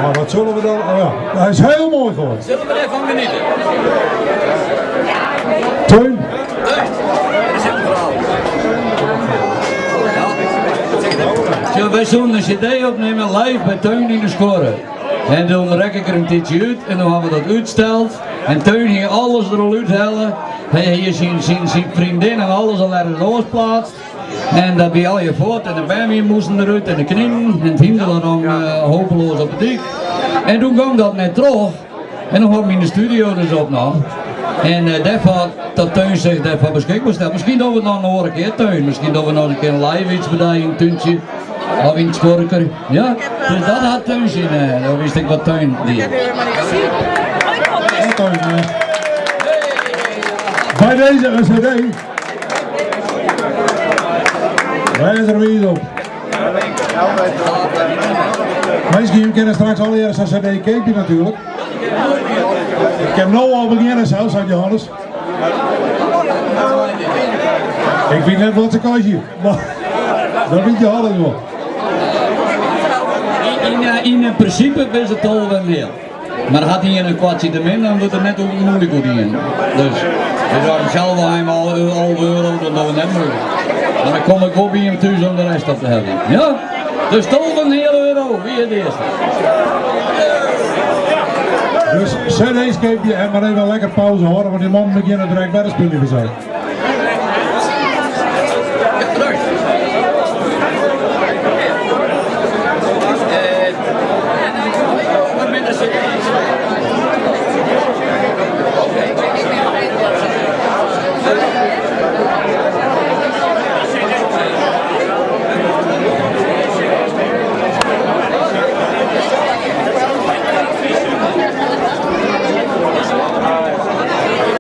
Maar wat zullen we dan... Oh ja, hij is heel mooi geworden. Zullen we ervan genieten? Teun? Teun, Zo, wij zullen een cd opnemen live bij Teun in de Skorre. En toen rek ik er een tijdje uit en dan hebben we dat uitgesteld. En Teun ging alles er al uithalen. Hij heeft zijn, zijn, zijn vriendin en alles al ergens losplaatst. En dat bij al je voort en de bermen moesten eruit en de knieën en het hinder dan hopeloos op de dik. En toen kwam dat net terug. En dan hadden we in de studio dus opnam. En daarvoor dat Teun zich daarvoor beschikbaar stelt. Misschien dat we het nog een andere keer Teun. Misschien dat we nog een keer live iets bij in het tuintje. Of in het skorker. Ja, dus dat had Teun zin. Dat wist ik wat Teun deed. Ja, Teun, bij deze een cd. Wij is er weer op. Misschien kunnen straks al eerst een cd kopen natuurlijk. Ik heb nu al beginnen zelfs, zei Johannes. Ik vind net wat ze kastje, maar dat weet Johannes wel. In principe is het al wel meer. Maar had hij een kwartje te min, dan wordt het net ook moeilijk goed in. Dus, dus waarom zelf al eenmaal al euro, dan doen we net moeilijk. Maar dan kom ik wel bij hem thuis om de rest op te hebben. Ja? Dus 12,5 euro, wie het eerste? Dus cd's koop je en maar even lekker pauze horen, want die man beginnen direct bij de spullen zijn.